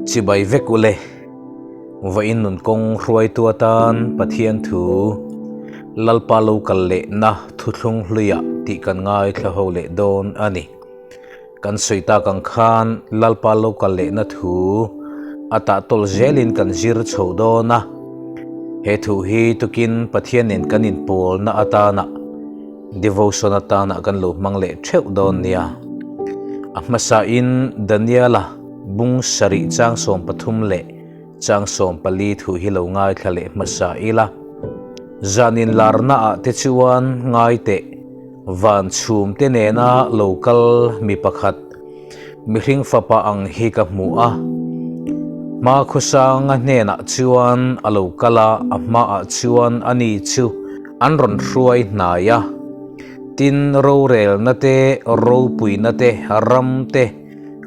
Chibai vek ule. Vawiin nun kawng hruaitu atan Pathian thu Lalpa lo kal lehna thuthlung hluiah tih kan ngaithla ho leh dawn a ni. Kan sawi tak ang khan Lalpa lo kal lehna thu a tah tawlh zelin kan zir chho dawn a. He thu hi tukin Pathianin kan inpawlna atana devotion atana kan lo hmang leh theuh dawn nia. A hmasain Daniela bung sarih chang 13 leh chang 14 thu hi lo ngaithla leh hmasa ila. Zanin larna ah te chuan ngai teh van chhum te nena lo kal mi pakhat mihring fapa ang hi ka hmu a. Hma khawsanga hnenah chuan a lo kal a, a hmaah chuan ani chu an rawn hruai hnai a. Tin, rorelna te, ropuina te, ram te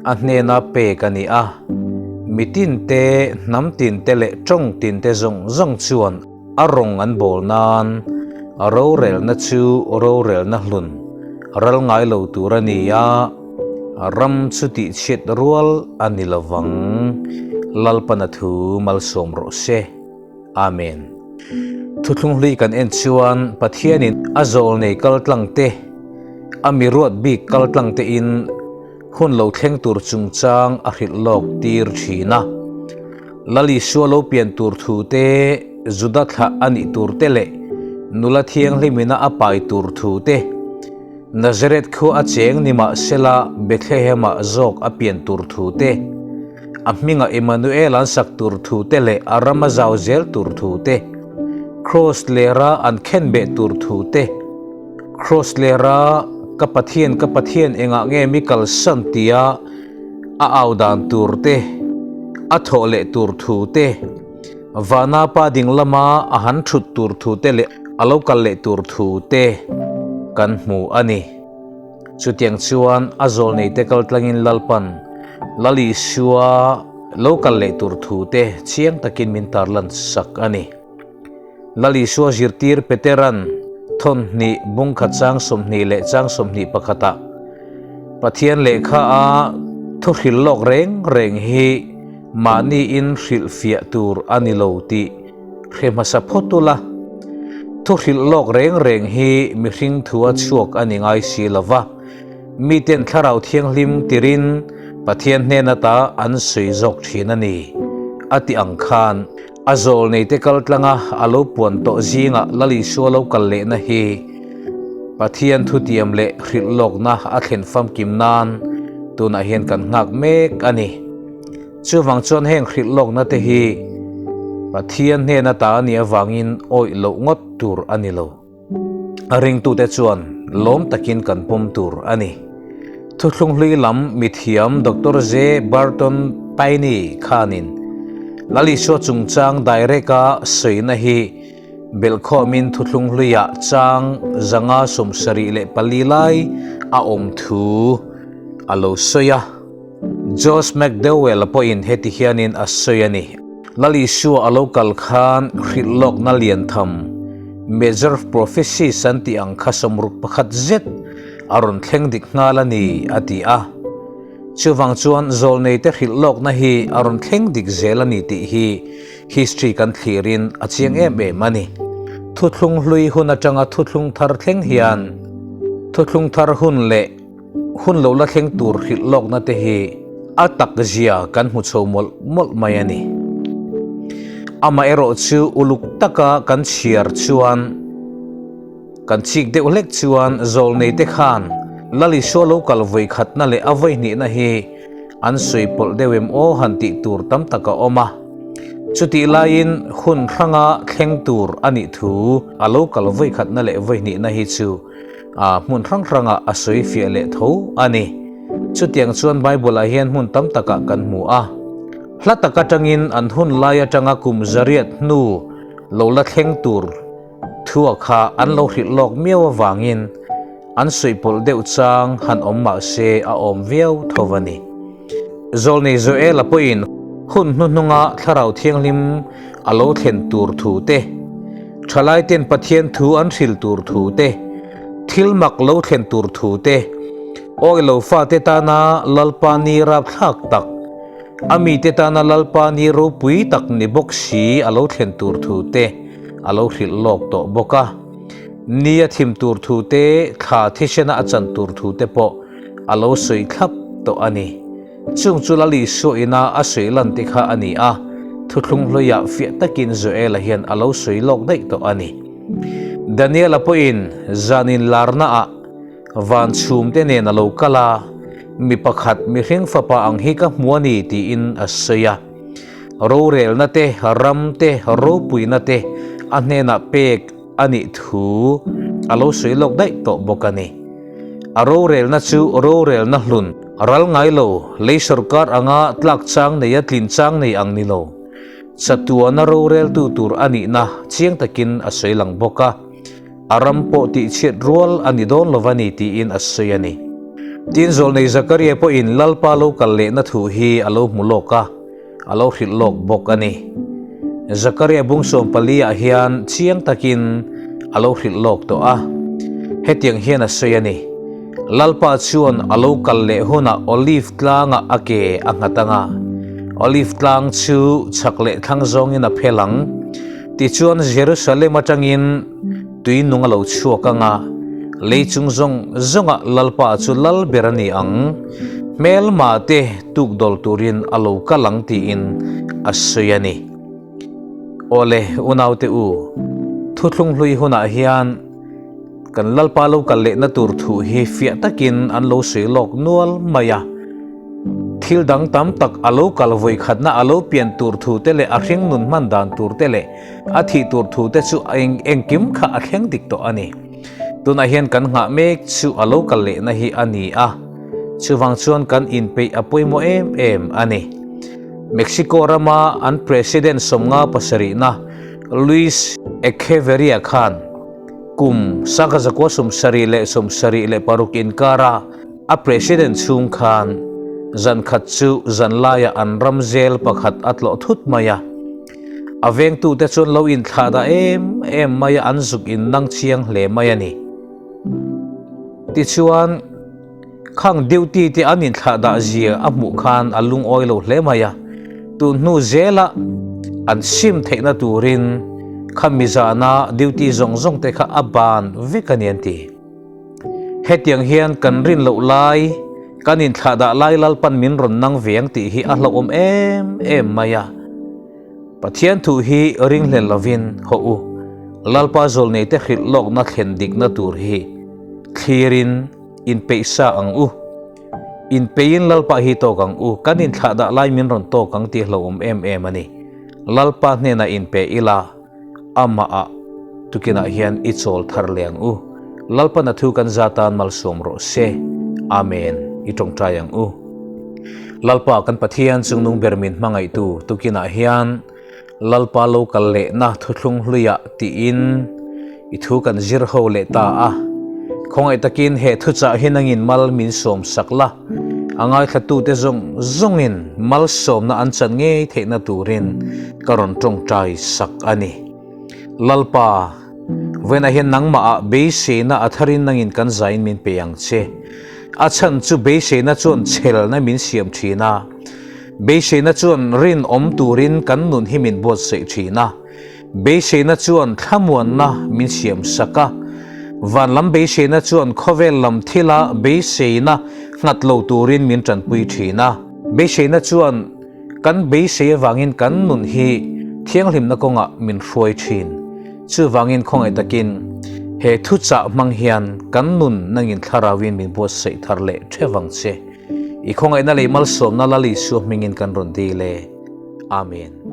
a hnena pek a ni a. Mitin te, hnam tin te leh tawng tin te zawng zawng chuan a rawng an bawl nan a rorelna chu rorelna hlun ral ngai lo tur a ni a, ram chu tihchhiat rual a ni lo vang. Lalpana thu malsawm rawh se. Amen. Thuthlung hlui kan en chuan Pathianin a zawl nei kal tlang te, a mi ruat bik kal tlang te in hun lo thleng tur chungchang a hrilh lawk tir thin a. Lal Isua lo pian tur thu te, Juda thlah a nih tur te leh nula thianghlimina a pai tur thu te, Nazareth khua a cheng ni mahsela Bethlehem-ah zawk a pian tur thu te, a hmingah Emmanuel an sak tur thu te leh a ram a zau zel tur thu te, Kraws lera an khenbeh tur thu te, Kraws lera Ka Pathian, ka Pathian engah nge mi kalsan tia a au dan tur te, a thawh leh tur thu te, Vana pa ding lama a han thut tur thu te leh a lo kal leh tur thu te kan hmu a ni. Chutiang chuan a zawlneite kal tlangin Lalpan Lal Isua lo kal leh tur thu te chiang takin min tarlan sak a ni. Lal Isua zirtir Petera'n thawnhnih bungkhat chang 20 leh chang 21 ah Pathian lehkha a thu hrilh lawk reng reng hi mahni in hrilh fiah tur a ni lo tih hre hmasa phawt ula. Thu hrilh lawk reng reng hi mihring thua chhuak a ni ngai si lo va, miten thlarau thianghlim tirin Pathian hnen ata an sawi zawk thin a ni, a ti ang khan. A zawl neite kal tlanga a lo puan tawh zingah Lal Isua lo kal lehna hi Pathian thutiam leh hrilh lawkna a thlen famkim nan tunah hian kan nghak mek a ni. Chuvang chuan heng hrilh lawkna te hi Pathian hnena ta a nih avangin awih loh ngawt tur a ni lo. A ringtute chuan lawm takin kan pawm tur a ni. Thuthlung hlui lam mithiam Doctor J. Barton Payne khanin Lal Isua chungchang direct-a sawina hi belhkhawmin thuthlung hluiah chang 574 lai a awm thu a lo sawi a. Josh McDowell pawhin heti hianin a sawi a ni. Lal Isua a lo kal khan hrilh lawkna lian tham, Major Prophecies an tih ang kha 61 zet a rawn thleng dik nghal a ni, a ti a. Chuvang chuan zawlneite hrilh lawkna hi a rawn thleng dik zel a ni tih hi history kan thlirin a chiang em em a ni. Thuthlung hlui hun atanga thuthlung thar thleng hian thuthlung thar hun leh Hun lo la thleng tur hrilh lawkna te hi a tak zia kan hmu chho mawlh mawlh mai a ni. Amaherawh chu uluk taka kan chhiar chuan kan chik deuh hlek chuan zawlnei te khan Lal Isua lo kal vawi khatna leh a vawi hnihna hi an sawi pawlh deuh em aw han tih tur tam tak a awm a. Chutih laiin hun hranga thleng tur a nih thu a lo kal vawi khatna leh vawi hnihna hi chu A hmun hrang hrangah a sawi fiah leh tho a ni. Chutiang chuan Bible-ah hian hmun tam takah kan hmu a. Hla tak atangin an hun lai atanga kum zariat hnu lo la thleng tur thua kha an lo hrilh lawk miau avangin an sawi pawlh deuh chang han awm mah se a awm viau tho a ni. Zawlnei Joel-a pawhin hun hnuhnunga Thlarau Thianghlim a lo thlen tur thu te, thalaiten Pathian thu an hril tur thu te, thil mak lo thlen tur thu te, awi lo fate tana Lalpa ni rapthlak tak. A mite tana Lalpa ni ropui tak ni bawk si a lo thlen tur thu te a lo hrilh lawk tawh bawk a. Ni a thim tur thu te, thla thisena a chan tur thu te pawh a lo sawi thlap tawh a ni. Chung chu Lal Isua ina a sawi lan te kha a ni a, thuthlung hluiah fiah takin Joela hian a lo sawi lawk daih tawh a ni. Daniela pawhin zan inlarnaah Van chhumte nen a lo kal a, mi pakhat mihring fapa ang hi ka hmu a ni tiin a sawi a. Rorelna te, ram te, ropuina te a hnenah pek a nih thu a lo sawi lawk daih tawh bawk a ni. A rorelna chu rorelna hlun, ral ngai lo, lei sawrkar anga tlak chang neia tlin chang nei ang ni lo, chatuana roreltu tur a nihna chiang takin a sawi lang bawk a. A ram pawh tihchhiat rual a ni dawn lo va ni tiin a sawi a ni. Tin, Zawlnei Zakaria pawhin Lalpa lo kal lehna thu hi a lo hmu lawk a, a lo hrilh lawk bawk a ni. Zakaria bung sawmpali-ah hian chiang takin a lo hrilh lawk tawh a. Hetiang hian a sawi a ni, Lalpa chuan a lo kal leh hunah Olive tlangah a ke a nghat ang a, Olive tlang chu chhak leh thlang zawngin a phel ang. Tichuan Jerusalem atangin tui nung a lo chhuak ang a, lei chung zawng zawngah Lalpa chu lal ber a ni ang, hmelma te tukdawl turin a lo kal ang tiin a sawi a ni. Awle, unaute u, thuthlung hlui hunah hian kan Lalpa lo kal lehna tur thu hi fiah takin an lo sawi lawk nual mai a. Thil dang tam tak a lo kal vawi khatna a lo pian tur thu te leh a hring nun hman dan tur te leh a thih tur thu te chu eng engkim kha a thleng dik tawh a ni. Tunah hian kan nghah mek chu a lo kal lehna hi a ni a, chuvang chuan kan inpeih a pawimawh em em a ni. Mexico rama an President sawmnga pasarihna Luis Echeverria khan kum sangkazakua 76 inkara A President chhung khan zan khat chu zan laiah an ram zel pakhat a tlawh thut mai a. A vengtute chuan lo inthlah dah em em mai a, an zuk in nang chiang hle mai a ni. Tichuan, khang duty te an inthlah dah zia a hmuh khan a lungawi lo hle mai a. Tun hnu zela an sim theihna turin khami zana duty zawng zawng te kha a ban vek a ni an ti. Hetiang hian kan rin loh lai, kan inthlahdah lai Lalpan min rawn nang ve ang tih hi a hlauhawm em em mai a. Pathian thu hi ringhlel lovin haw u, Lalpa zawlneite hrilh lawkna thlen dikna tur hi thlirin inpeihsa ang u. Inpeiin Lalpa hi tawk ang u, kan inthlahdah lai min rawn tawk ang tih hlauhawm em em a ni. Lalpa hnenah inpe ila. Amah ah tukinah hian i chawl thar leh ang u. Lalpan a thu kan za tan malsawm rawh se. Amen. I tawngtai ang u. Lalpa kan Pathian chungnung ber min hmangaihtu tukinah hian Lalpa lo kal lehna thuthlung hluiah tiin i thu kan zir ho leh ta a. Khawngaih takin he thuchah hi nangin mal min sawm sak la. A ngaithlatute zawng zawngin malsawmna an chan ngei theihna turin ka rawn tawngtai sak a ni. Lalpa, vawiinah hian nangmahah beiseina a tharin nangin kan zain min pe ang che. A chhan chu beiseina chuan chhelna min siam thin a, beiseina chuan rinawm turin kan nun hi min buatsaih thin a, beiseina chuan thlamuanna min siam sak a, van lam beiseina chuan khawvel lam thila beiseina nghat lo turin min tanpui thin a, beiseina chuan Kan beisei avangin kan nun hi thianghlimna kawngah min hruai thin. Chuvangin khawngaih takin he thuchah hmang hian kan nun nangin thlarauin min buatsaih thar leh theuh ang che. I khawngaihna leh malsawmna Lal Isua hmingin kan rawn dil e. Amen.